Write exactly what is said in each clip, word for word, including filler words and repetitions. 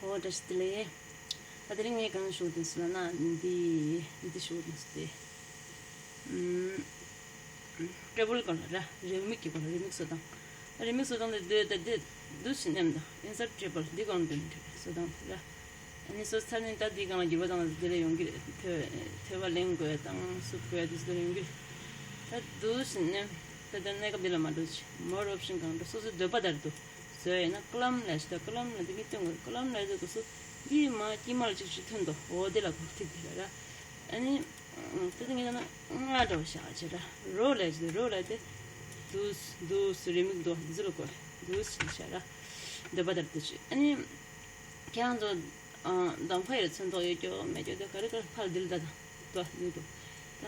ཨོ་བཀྲ་ཤིས་བདེ་ལེགས། ད་དེ་རིང་ངས་གང་ཞུ་དོན་སུ་ལ་ན་འདི་འདི་ཞུ་དོན་སུ་དེ། ཨུམ། ཊེ་བལ་སྐོར་ལ་ར་རེའུ་མིག་གི་སྐོར་ལ་རེའུ་མིག་བཟོ་སྟངས། ད་རེའུ་མིག་བཟོ་སྟངས་དེ་འདི་ད་འདི་འདུ་ཞིག་ནེམ་ད་ཨིན་སར་ཊེ་བལ་འདི་གང་དོན་བཟོ་སྟངས་དེ་ར། ཨ་ནི་སོ་ཚ་ནི་ད་འདི་གང་ལ་འགྱུར་བ་དང་དེ་ལས་ཡོང་གི་རེད། ཐོས་ཐོས་པ་ལེན་དགོས་དང་སུབ་དགོས་དེ་ཚོ་ཡོང་གི་རེད། ད་འདུ་ཞིག་ནེམ་ད་ད་གནས་སྐབས་འདི་ལ་མ་འགྲོ་ཆེ་མོར་ཨོབ་ཤན་གང་འགྲོ་སོ་སོའི་འདོད་པ་ལྟར་དུ། བཟོས་ཡོད་ན་ཀ་ལམ་ལས་ཞེ་དྲག་ཀ་ལམ་ལ་འདི་གི་སྟོན་དགོས། ཀ་ལམ་ལས་དུ་སུ་འདི་མ་དཀྱིལ་མ་ལ་ཅིག་ཅིག་ཐོན་དོ། འོ་དེ་ལ་གོ་ཐིག་དེ་ལ་ར། ཨ་ནི་དེ་ཚོ་ངས་ལ་ན་ང་འདྲ་བ་བཞག་བྱེད་ར། རོ་ལས་ཞེ་རོ་ལས་དེ་དུས་དུས་རེ་མིག་དོ་འདི་ཚོ་ལ་གོ་དུས་ཞེ་ར། འདོད་པ་ལྟར་དུ་བྱེད། ཨ་ནི་ཁྱེད་རང་ཚོ་ཨ་མདང་ཕ་ཡི་ཚོན་མདོག་ཡོད་ཀྱོ་མེད་ཀྱོ་དེ་ག་རེ་ག་རེ་ཕར་འདི་ལ་ད་དང་དོ་ཡོད་དོ། ད་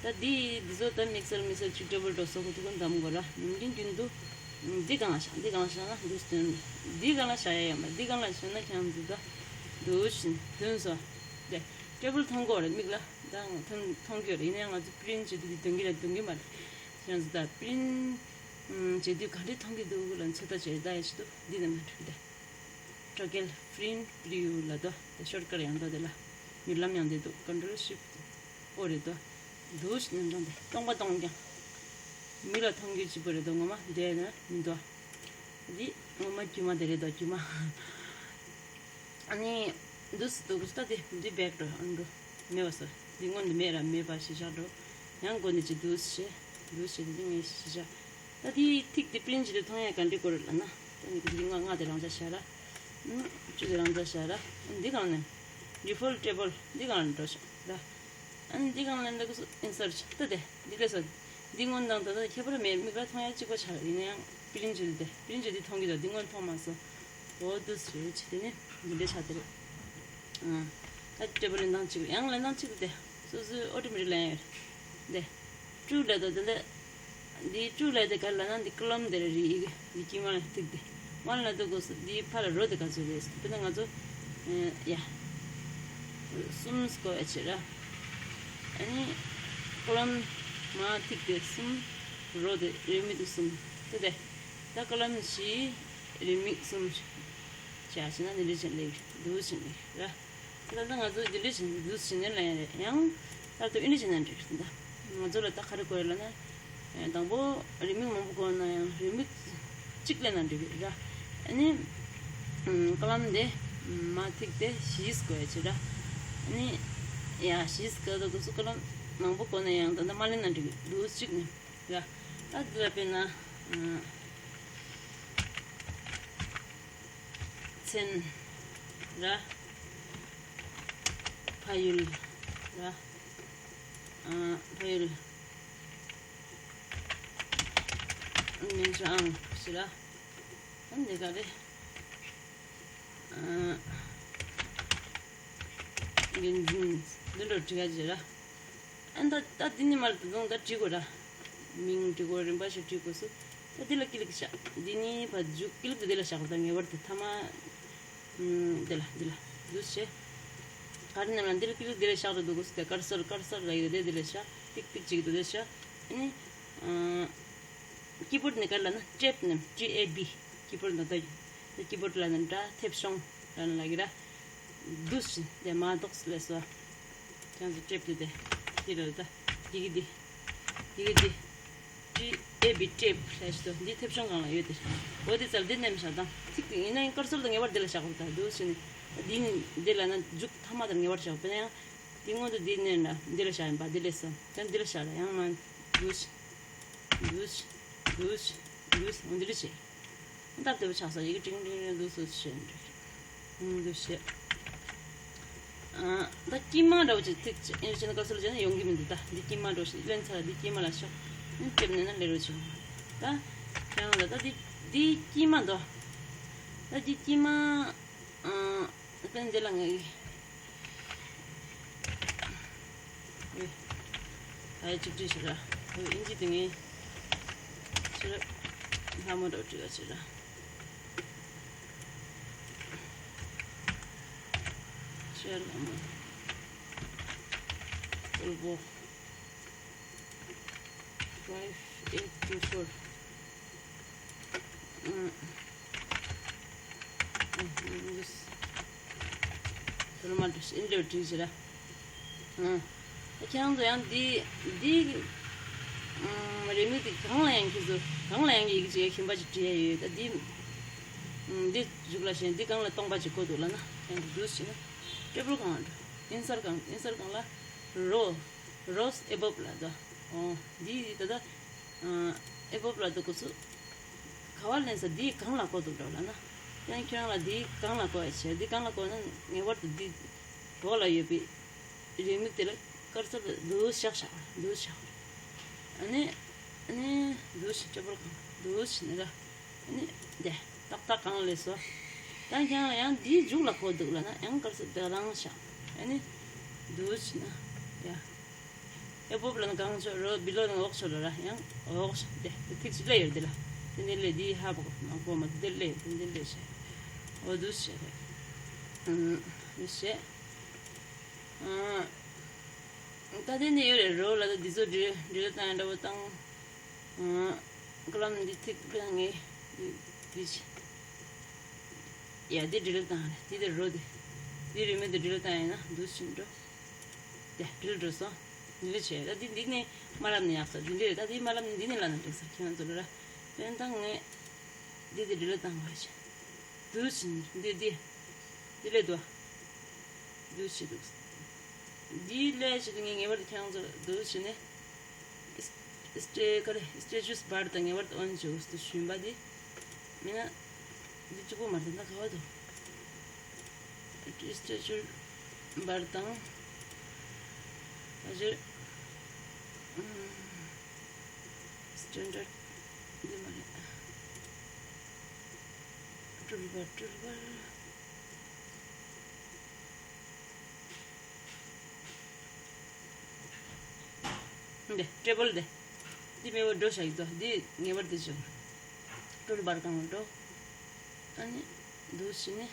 ཨ་ད་འདི་འདི་ཚོ་ད་དམིགས་བསལ་དམིགས་བསལ་ཅིག་ཊེ་བལ་འགྲོ་སོགས་ཐུག་གོ་འདམ་དགོས་ར། ནམ་རྒྱུན་རྒྱུན་དུ་འདི་གང་ལ་བཞག་འདི་གང་ལ་བཞག་ན་འདུག་སྟོན། འདི་གང་ལ་བཞག་ཡ་ཡོད་མ་འདི་གང་ལ་བཞག་ན་ཁྱང་འདི་ད་འདུག་བཞིན་དོན་སོ། དེ་ཊེ་བལ་མཐོང་གོ་རེད་མིག་ལ་ད་མཐོང་མཐོང་གི་ཡོད་རེད། ཡིན་ན་ཡང་ང་ཚོ་པི་རིན་ཊི་བྱེད་དུས་འདི་དོན་གི་རེད་དོན་གི་མ་རེད། ཁྱང་འདི་ད་པི་རིན་ཊི་བྱེད་དུས་ག་འདྲས་མཐོང་གི་འདུག་ལ་ཚོད་ལྟ་བྱེད་ད་ཡ་ཆེད་དུ་འདི་ནས་མ་འགྲིག་དེ། ཊོ་ཀེལ་ཕི་རིན་ཊི་པི་རི་ཝུ་ལ་དོ། དེ་ཤོར་ཀ་ཊི་ཡང་དོ་དེ་ལ་མྱུར་ལམ་ཡང་དེ་དོ། ཀོན་ཊོལ་ཤིཕ་ཊི་ཨོ་རེད་དོ། འདུག་ནས་འདོན་དེ་སྟོང་པ་སྟོང་རྐྱང་། མི་ལ་མཐོང་རྒྱུ་གཅིག་པ་རེད་དོ། ངོ་མ་དེ་ནས་མི་འདུག་འདི་ངོ་མ་དཀྱུས་མ་དེ་རེད་དོ་དཀྱུས་མ། ཨ་ནི་འདུག་སེ་འདུག་ད་དེ་འདི་བེག་འགྲོ་ཨ་འགྲོ། མེད་པ་སོ། འདི་སྔོན་དུ་མེད་ར་མེད་པ་ཞིག་བཞག་འགྲོ། ཡང་སྒོ་ནས་ཅི་འདུག་ཞེ། འདུག་ཞེ་འདི་ངས་ཞིག་བཞག་ད་དེའི་ཐིག་དེ་པི་རིན་ཊི་དེ་མཐོང་ཡ་ག་འདྲི་དགོས་རེད་ལབ་ན། ད་ནི་འདི་ལྔ་ལྔ་དེ་རང་འཇགས་བཞག་ར། ཨུམ། བཅུ་དེ་རང་འཇགས་བཞག་ར། འདི་གང་ནས། ཌི་ཕོལ་ཊི་ཊེ་བལ་འདི་གང་ནས་འགྲོ་ཤག་ར། ཨ་ནི་འདི་གང་ནས་འདི་གོ་སོ་ཨིན་སར་ཊི་ད་དེ་འདི་ལས་སོ། འདི་སྔོན་དང་ད་ལྟ་ཁྱད་པར་མེད་མིག་ལ་མཐོང་ཡ་གཅིག་པ་ཆགས་ཡིན་ན་ཡང་པི་རིན་ཊི་དེ་པི་རིན་ཊི་དེ་མཐོང་གི་འདུག་འདི་སྔོན་མཐོང་མ་སོང་། འོ་འདུག་སེ་རེད་ཅི་དེ་ནི་འདི་འདྲ་ཆགས་དེ་རེད། ཨ། ད་ཊེ་བལ་ལེན་སྟངས་གཅིག་རེད། ཡང་ལེན་སྟངས་གཅིག་རེད་དེ། སོ་སོའི་ཨོ་ཊོ་མེ་ཊིག་ལེན་ཡོད་རེད། དེ། ཊུ་ལ་དོ་དེ་འདི། འདི་ཊུ་ལ་དེ་ག་ལ་ན་འདི་ཀོ་ལོམ་དེ་རེད་རི་ཡི་གེ་འདི་དཀྱིལ་མ་ལ་ཐིག་དེ། ཝན་ལ་དོ་གོ་སོ་འདི་ཕ་ལ་རོ་དེ་ག་ཚོད་རེད་དཔེར་ན་ང་ཚོ། ཡ། གསུམ་སྐོར་ཡ་ཆེ་ར། ཨ་ནི་ཀོ་ལོམ་མ་ཐིག་དེ་གསུམ། རོ་དེ་རེའུ་མིག་དེ་གསུམ། དེ་དེ། ད་ཀོ་ལོམ་བཞི། རེའུ་མིག་གསུམ། བྱས་ན་འདི་འདྲ་བྱས་ལེགས་འདུག་བྱས་ནས་ར། ད་ལྟ་ང་ཚོ་འདི་འདྲ་བྱས་འདུག་བྱས་ནས་ལ་ཡང་རེད། ཡང་ད་ལྟ་འདི་འདྲ་བྱས་ན་འགྲིག་རེད་ད། ང་ཚོ་ལ་ད་ག་རེ་དགོས་རེད་ལབ་ན། དང་པོ་རེའུ་མིག་མང་པོ་དགོས་ན་ཡང་རེའུ་མིག་གཅིག་ལེན་ན་འགྲིག་རེད་ར། ཨ་ནི། ཀོ་ལོམ་དེ་མ་ཐིག་དེ་བཞི་དགོས་ཡ་ཆེ་ར། ཨ་ནི། ཡ་བཞི་དགོས་དུས་སུ་ཀོ་ལོམ་མང་པོ་དགོས་ན་ཡང་ད་ལྟ་མ་ལེན་ན་འགྲིག་རེད་འདུག་གཅིག་ནས། ཡ། ད་འདི་ལ་དཔེར་ན། ཨ། མཚན། ར། ཕ་ཡུལ། ར། ཨ། ཕ་ཡུལ། མིང་ཆུ་ཨང་ཞེས་ར། ད་འདི་ག་རེ། ཨ། འགན་འཛིན་འདི་འདྲ་བྲིས་ཡ་བྱེད་ར། ཨ་ད་ད་འདི་ནི་མར་ད་དུང་ད་བྲིས་དགོས་ར། མིང་བྲིས་དགོས་རིམ་པ་ཞིག་བྲིས་དགོས་སུ། ད་འདི་ལ་ཀི་ལིག་བྱ། འདི་ནི་ཕ་འཇུག་ཀི་ལིག་ཏུ་འདི་ལ་བཞག་ད་ངེས་པར་དུ་ཐ་མ། ཨུམ། འདི་ལ་འདི་ལ་འདུག་བྱེད། ག་རེ་ནས་ལ་འདི་ལ་ཀི་ལིག་འདི་ལ་བཞག་ད་འདུག་དགོས་སུ་དེ་ཀར་སར་ཀར་སར་ལ་ཡོད་དེ་འདི་ལ་བཞག་ཏིག་ཏིག་ཅིག་ཏུ་འདི་བཞག་ཨ་ནི། ཨ། ཀི་བོཌ་ནི་ག་རེ་ལབ་ན་ཊེབ་ནི་ཊི་ཨེ་བི། ཀི་བོཌ་ནི་ད་ད་ཀི་བོཌ་ལབ་ན་འདྲ་ཐེབ་ཤོང་ལབ་ན་ལབ་ཀྱི་ར། འདུག་སེ་དེ་མ་གཏོགས་ལས་སོ། ཁྱེད་ཚོ་ཊེབ་དེ་དེ་དེ་རེད་ད། ཡི་གེ་འདི། ཡི་གེ་འདི། ཊི་ཨེ་བི་ཊེབ་ལབ་ཞིག་འདུག་འདི་ཐེབ་ཤོང་སྒང་ལ་ཡོད་དེ། འོ་དེ་ཚར་འདི་ནེམ་བཞག་དང་ཐིག་ཡིན་ན་ཡང་ཀར་སོར་དང་ངེས་པར་འདི་ལ་བཞག་དགོས་ད་འདུག་སེ་ནི། འདི་ནི་འདི་ལབ་ན་མཇུག་ཐ་མ་དང་ངེས་པར་བཞག་དགོས་ན་ཡང་། འདི་སྔོན་དུ་འདི་ནས་ལ་འདི་ལ་བཞག་ཡིན་པ་འདི་ལས་སོ། ད་འདི་ལ་བཞག་ལ་ཡང་མ་འདུག་སེ། འདུག་སེ། འདུག་སེ། འདུག་སེ། འོ་འདི་འདྲ་བྱེད། སྟབས་བདེ་པོ་ཆགས་སོང་། ཡི་གེ་ཀྲིང་ཀྲིང་ཀྲིང་འདུག་སེ་བྱེད་འདྲ། འདུག་སེ། ཨ། ད་དཀྱིལ་མ་འདྲ་བོ་ཅིག་ཐིག་ཅིག་ཨེ་ནི་བྱས་ན་ཀར་སོར་ལ་བྱས་ན་ཡོང་གི་མི་འདུག་ད་འདི་དཀྱིལ་མ་འདྲ་བོ་ཞིག་ལེན་ཚར་ལ་འདི་དཀྱིལ་མ་ལ་ཤོག་ཨེ་ནི་ཀྲེབ་ནས་ན་ལེ་རོ་བྱུང་། ད་ཁྱེད་རང་ལ་ད་འདི་འདི་དཀྱིལ་མ་འདུག་ད་འདི་དཀྱིལ་མ། ཨ། ད་འདི་ལ་ངའི། ཨེ། ད་ཡ་གཅིག་བྲིས་ཤིག་ར། ཨེ་ཨིན་ཇི་དེ་ངའི་ཕྱི་རབས་ལྷ་མོ་འདྲ་བྲིས་པ་ཞིག་ར། ཕྱི་རབས་ལྷ་མོ། དཔོན་པོ། Five eight two four. ཨ། རོ་མ་འདྲ་ཞིག་འདྲ་བྲིས་ཤིག་ར། ཨང་། ད་ཁྱེད་རང་ཚོ་ཡང་འདི་འདི་ཨང་རེ་མིག་དེ་གང་ལ་ཡང་ཁྱེད་ཚོ་གང་ལ་ཡང་གི་ཡིག་ཆ་ཁྱིམ་པ་ཅིག་བྲིས་ཡ་ཡོད། ད་འདི་ཨང་འདི་མཇུག་ལ་ཞེན་འདི་གང་ལ་སྟོང་པ་ཅིག་བཀོད་འདུག་ལ་ན། ཡང་འདི་འདུག་ཞེ་ན་ཊེ་བལ་གང་ལ་འགྲོ། ཨིན་སར་གང་ཨིན་སར་གང་ལ་རོ། Rows above ལ་དོ། ཨོ། འདི་ད་ལྟ་ཨ་above ལ་དོ་གོ་ཚུ། ག་བ་ལེན་ས་འདི་གང་ལ་གོ་འདུག་འགྲོ་ལ་ན། ཡང་ཁྱོད་རང་ལ་འདི་གང་ལ་གོ་ཡ་ཆེ། འདི་གང་ལ་གོ་ན་ངེས་པར་དུ་འདི་འོག་ལ་ཡོད་པའི་རེ་མིག་དེ་ལ་དཀར་ས་ལ་འདུག་བཞག་བཞག་འདུག་བཞག་ཨ་ནི་ཨ་ནི་འདུག་ཞིག་ཊེ་བལ་གང་འདུག་ཞིག་ནི་ར། ཨ་ནི་དེ་ཏག་ཏག་གང་ལས་སོ། ད་ཀྱང་ཡང་འདིའི་མཇུག་ལ་གོ་འདུག་ལ་ན་ཡང་དཀར་ས་དེ་རང་ཤག་ཨ་ནི་འདུག་ཕྱིན་ན་ཡ། ཨེ་བོབ་ལ་ན་གང་ཆོ་རོ་བི་ལོ་ན་འོག་ཆོ་ལ་ར་ཡང་འོག་ཤག་དེ་དེ་ཐིག་ཅིག་ལས་ཡོད་དེ་ལ། དེ་འདི་ལས་འདིའི་ཧ་བག་མ་གོ་མ་དེ་ལས་དེ་འདི་ལས་ཤག་འོ་འདུག་ཤག་རེད། ཨུམ། འདུག་ཤག་ཨ། ད་དེ་ནས་ཡོད་རེད། རོ་ལ་ད་འདི་ཚོ་འབྲི་འབྲི་ལ་བཏང་ཡ་འདྲ་བོ་བཏང་། ཨང་། ཀླམ་འདི་ཐིག་ལ་ངས་འདི་འདི་ཡ་འདི་འབྲི་ལ་བཏང་རེད། འདི་དེ་རོ་འདི་འདི་རེ་མོ་འདི་འབྲི་ལ་བཏང་ཡ་ན་འདུག་ཕྱིན་འགྲོ། དེ་འབྲི་ལ་འགྲོ་སོང་། འདི་ལ་བྱས་ད་འདི་འདི་ནས་མ་ལབ་ནས་ཡག་ས་འདི་འདི་རེད། ད་འདི་མ་ལབ་ནས་འདི་ནས་ལབ་ན་འགྲིག་ས་ཁྱེད་རང་ཚོ་ལ་ར། དོན་དག་ངས་འདི་འདི་འབྲི་ལ་བཏང་བ་བྱས། འདུག་ཕྱིན་འདི་འདི། འདི་ལས་འདུག་འདུག་ཕྱིན་འདུག་འདི་ལས་ཕྱིན་ངས་ངེས་པར་དུ་ཁྱེད་རང་ཚོར་འདུག་ཕྱིན་ནས། སི་ཊེ་ག་རེ་སི་ཊེ་ཅུས་བར་དང་ངེས་པར་དུ་ཨོན་བྱེད་དགོས་སུ་ཞུན་པ་འདི། མིན་ན་འདི་གཅིག་པོ་མ་རེད་ད་ག་བ་འདུག་སི་ཊེ་ཅུས་བར་དང་། ཨ་ཞེ། སི་ཊེན་ཌར་འདི་མ་རེད། ཊུལ་བར་ཊུལ་བར། འདི་ཊེ་བལ་འདི། འདི་མེད་པར་འགྲོ་བྱ་ཡི་དོ། འདི་ངེས་པར་དུ་བྱུང་། ཊུལ་བར་གང་འགྲོ། ཨ་ནི་འདུག་ཕྱིན་ནས་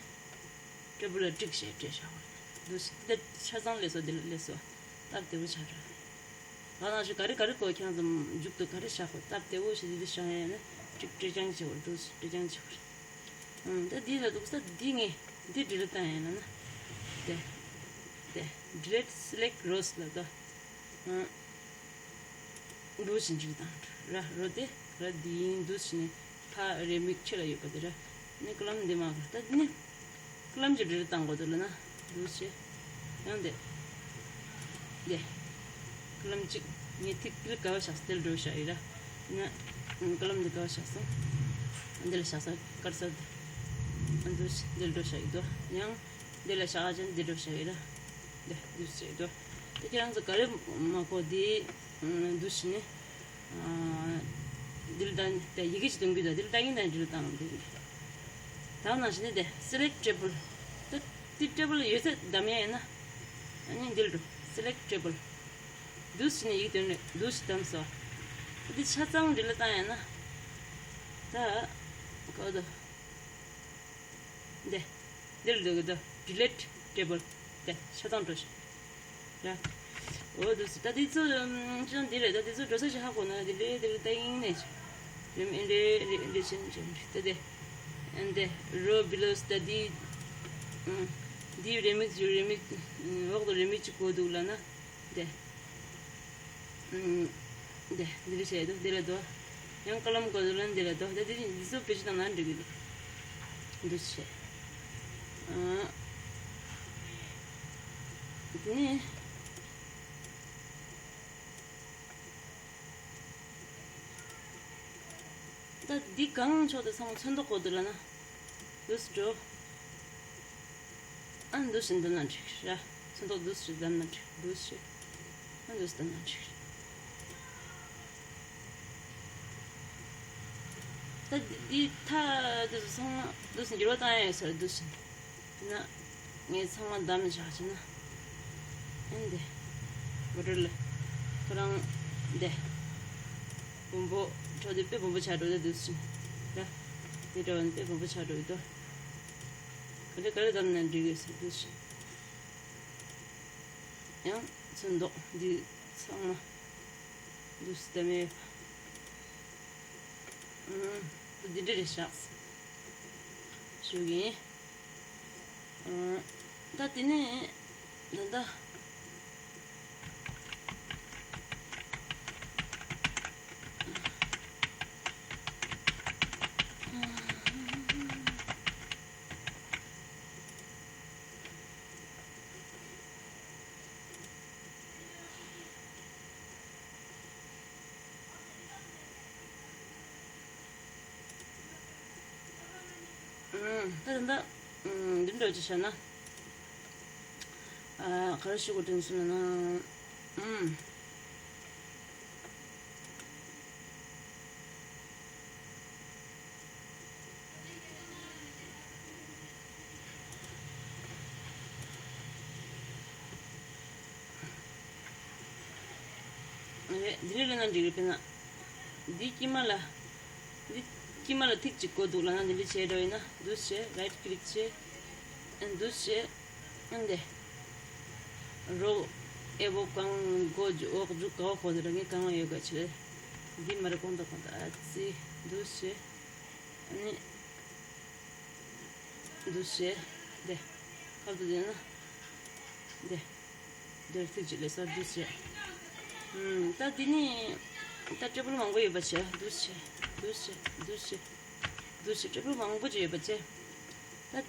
ཊེ་བལ་ལ་ཊིག་བྱས་སྤྲད་བྱ་བར། འདུག་ཕྱིན་འདི་ཆ་ཚང་ལས་སོ་འདི་ལ་ལས་སོ། སྟབས་བདེ་བོ་ཆགས་ར། ང་རང་ཚོ་ག་རེ་ག་རེ་གོ་ཁྱེད་རང་ཚོ་མཇུག་ཏུ་ག་རེ་བཞག་གོ་སྟབས་བདེ་བོ་ཞིག་འདི་འདི་བཞག་ཡ་ཡིན་ན་ཊིག་སྤྲད་རྐྱང་བྱེད་བར་འདུག་སྤྲད་རྐྱང་བྱེད་བར། ཨང་། ད་འདི་ལ་འདུག་ས་འདི་ངས་འདི་འབྲི་ལ་བཏང་ཡིན་ལ་ན། དེ། དེ། Delete select rows ལ་ད། ཨང་། འདུག་ཕྱིན་འབྲི་ལ་བཏང་ར་རོ་དེ་ར་འདི་ཡིན་འདུག་ཕྱིན་ནས་ཕ་རེ་མིག་ཕྱི་ལ་ཡོད་པ་དེ་ར། ནི་ཀླམ་འདི་མ་ག་ད་འདི་ནི། ཀླམ་གྱི་འབྲི་ལ་བཏང་དགོས་འདུག་ལ་ན། འདུག་ཕྱིན། ཡང་དེ། དེ། ཀླམ་གཅིག་ངས་ཐིག་ཐིག་ག་བ་བཞག་སྟེ་འགྲོ་བཞག་ཡིན་ར། ཡིན་ན། ཀླམ་འདི་ག་བ་བཞག་སོང་། འདི་ལ་བཞག་ས་དཀར་ས་འདི། འདུག་ཕྱིན་འདི་འགྲོ་བཞག་ཡིན་དོ། ཡང་། འདི་ལ་བཞག་ཅན་འདི་འགྲོ་བཞག་ཡིན་ར། འདི་འདུག་ཕྱིན་དོ། དེ་ཁྱེད་རང་ཚོ་ག་རེ་མ་གོ་འདི། འདུག་ཕྱིན་ནི། འདི་ལ་ད་ཡི་གེ་ཅིག་གཏོང་གི་འདུག་འདི་ལ་ད་ཡིན་ན་འདི་ལ་བཏང་འདུག་ད་ནང་བཞིན་ནི་དེ་select table། ད་འདི་ཊེ་བལ་ཡོད་ཚད་བདམས་ཡ་ཡིན་ན། ཨ་ནི་འདི་ལ་འགྲོ་select table། འདུག་ཕྱིན་ནི་ཡིག་དོན་རེད་འདུག་ཕྱིན་བདམས་སོ། ད་འདི་ཆ་ཚང་འདི་ལ་བཏང་ཡ་ན། ད་ག་བ་དོ། འདི། འདིར་འདུག་གི་འདུག delete table། དེ་ཆ་ཚང་འགྲོ་ཤག་ཡ། འོ་འདུག་སེ་ད་འདི་ཚོ་ཅི་ན་འདི་རེད། ད་འདི་ཚོ་འགྲོ་ས་ཞིག་ཧ་གོ་ན་འདི་འདྲའི་འདི་རེད། ད་ཡིན་ནས་རེམ་ཨེ་འདྲའི་འདྲའི་འདྲའི་ཕྱིན་ཅིང་ད་དེ་ཨེ་འདི་row below study། འདི་རེ་མིག་ཅིག་རེ་མིག་འོག་ཏུ་རེ་མིག་ཅིག་གོ་འདུག་ལ་ན། འདི། ཨུམ། འདི་འདི་རེ་བྱས་འདུག་འདི་ལ་འདུག་ཡང་ཀ་ལམ་གོ་འདུག་ལ་འདི་ལ་འདུག་ད་འདི་འདི་ཚོ་བེད་སྤྱོད་བཏང་ན་འགྲིག་གི་འདུག་འདུག་བྱས། ཨ། དེ་ནས། ད་འདི་གང་ཕྱོགས་དེ་ཚང་མ་ཚོན་མདོག་གོ་འདུག་ལ་ན། འདུག་སེ་འགྲོ། ཨ་འདུག་སེ་འདི་ན་འགྲིག་ར། ཚོན་མདོག་འདུག་སེ་འདི་ན་འགྲིག་འདུག་སེ། ཨ་འདུག་སེ་འདི་ན་འགྲིག་ད་འདི་ཐ་འདི་ཚོ་ཚང་མ་འདུག་སེ་འགྱུར་བ་བཏང་ཡ་ཡོད་ས་རེད་འདུག་སེ། དེ་ན་ངས་ཚང་མ་བདམས་བཞག་བྱས་ན། ཨེ་འདི། བོ་ཊར་ལ། ཁོ་རང་འདི། སྦོམ་པོ་འཕྲོ་འདི་དཔེ་སྦོམ་པོ་ཆགས་འགྲོ་འདི་འདུག་སེ། ར། འདི་འདྲ་བ་ནི་དཔེ་སྦོམ་པོ་ཆགས་འགྲོ་གི་འདུག་ག་འདྲ་ག་རེ་བདམས་ན་འགྲིག་གི་ཟེར་འདུག་སེ། ཡང་ཚོན་མདོག་འདི་ཚང་མ་འདུག་སེ་བདམས་ཡོད། ཨུམ། འདི་འདྲ་རེད་བཞག་ཞུ་གི་ཡིན། ཨུམ། ད་དེ་ནས་ད་ལྟ། ད་ད་ད་འདི་འདྲ་ཅིག་བྱས་ན། ཨ། ག་རེ་ཞུ་དགོས་དྲན་སོང་ན། ཨུམ། རེད། འདི་འདྲ་ལབ་ན་འགྲིག་རེད། དཔེར་ན། འདི་དཀྱིལ་མ་ལ། འདི་དཀྱིལ་མ་ལ་ཐིག་གཅིག་བཀོད་འདུག་ལབ་ན། འདི་འདྲ་བྱས་འགྲོ་ཡིན་ན། འདུག་སེ་བྱས། རའིཊ་ཀི་ལིག་བྱས། ཨ། འདུག་སེ་བྱས། ཨ། འདི། རོགས་ཨེ་བོ་གང་གོ་འཇུག་འོག་འཇུག་ག་བ་གོ་འདི་ར་ངས་གང་ཡོད་ག་ཆེ། འདི་མ་རེད། གོང་དང་གོང་དང་། ཨ་ཙི། འདུག་སེ་བྱས། ཨ་ནི། འདུག་སེ་བྱས། འདི། ཁ་ཐུག་དེ་ན། འདི། འདིར་ཐིག་གཅིག་ལས་སོ། འདུག་སེ་བྱས། ཨུམ། ད་འདི་ནི། ད་ཊེ་བལ་མང་པོ་ཡོད་པ་བྱས། འདུག་སེ་བྱས། འདུག་སེ་བྱས། འདུག་སེ་བྱས། འདུག་སེ་བྱས། ཊེ་བལ་མང་པོ་ཅིག་ཡོད་པ་བྱས། ད།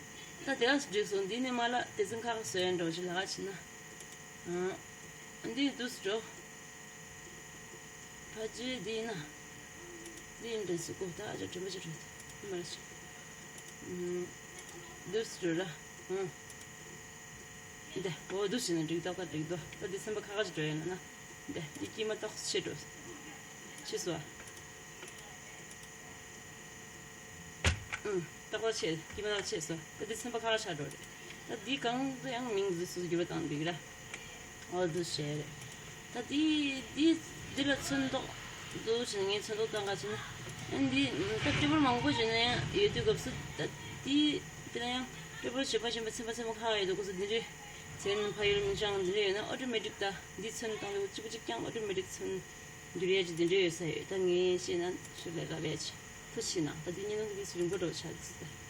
ད་དེ་ག་འགྲིག་སོང་། འདི་ནི་མ་ལ་དེ་ཚོ་ཁག་བཟོས་འགྲོ་ཅིག་ལ་ག་བྱས་ན། ཨ། འདི་འདུག་སེ་འགྲོ། ཕ་ཇེ་འདི་ཡིན་ན། འདི་ཡིན་དྲན་སོང་། ད་ཨ་ཅག་དྲན་པ་ཅིག་འགྲོ། དེ་མ་རེད། ཨུམ། འདུག་སེ་འགྲོ་ར། ཨུམ། འདི། འོ། འདུག་སེ་བྱས་ན་འགྲིག་འདུག་ག་འགྲིག་འདུག་ད་འདི་སེམས་པ་ཁ་ཁ་ཅིག་འགྲོ་ཡིན་ན་ན། འདི། འདི་དཀྱིལ་མ་ཏོག་ཙམ་ཕྱེ་འགྲོ། ཕྱེ་སོང་། ཨུམ། ཏག་ཏག་ཕྱེ། དཀྱིལ་མ་ཏག་ཕྱེ་སོང་། ད་འདི་སེམས་པ་ཁ་ཁ་ཆགས་འགྲོ་རེད། ད་འདི་གང་དུ་ཡང་མིང་འདི་སུ་འགྱུར་བ་བཏང་འདུག་ར། འོ། འདུག་སེ་བྱས་རེད། ད་འདི་འདི་འདི་ལ་ཚོན་མདོག་འདུག་སེ་བྱས་ནས། ངས་ཚོན་མདོག་བཏང་ག་བྱས་ན། ཨ། འདི་ད་ཊེ་བལ་མང་པོ་བྱས་ན་ཡང་ཡོད་དུས་སྐབས་སུ། ད་འདི་འདི་ལ་ཡང་ཊེ་བལ་ཞེ་པོ་ཞེ་པོ་ཚན་པ་ཚན་པ་ཁ་ཁ་ཡོད་དུས་སྐབས་སུ། འདི་འདྲའི་ཚན་ཕ་ཡུལ་མི་ཆང་འདི་འདྲ་ཡོད་ན་ཨོ་ཊོ་མེ་ཊིག་ད་འདི་ཚོན་བཏང་དུས་གཅིག་པ་གཅིག་རྐྱང་ཨོ་ཊོ་མེ་ཊིག་ཚོན་འགྱུར་ཡས་ཀྱི་འདི་འདྲ་ཡོད་ས་ཡོད། ད་ངས་བཤད་ན་ཁྱོད་ལས་ཀ་བས་ཆེ། ཐུགས་ཆེ་གནང་། ད་འདི་ཉིན་ནང་གི་རིང་པོ་འགྲོ་ཆགས་ཟིན།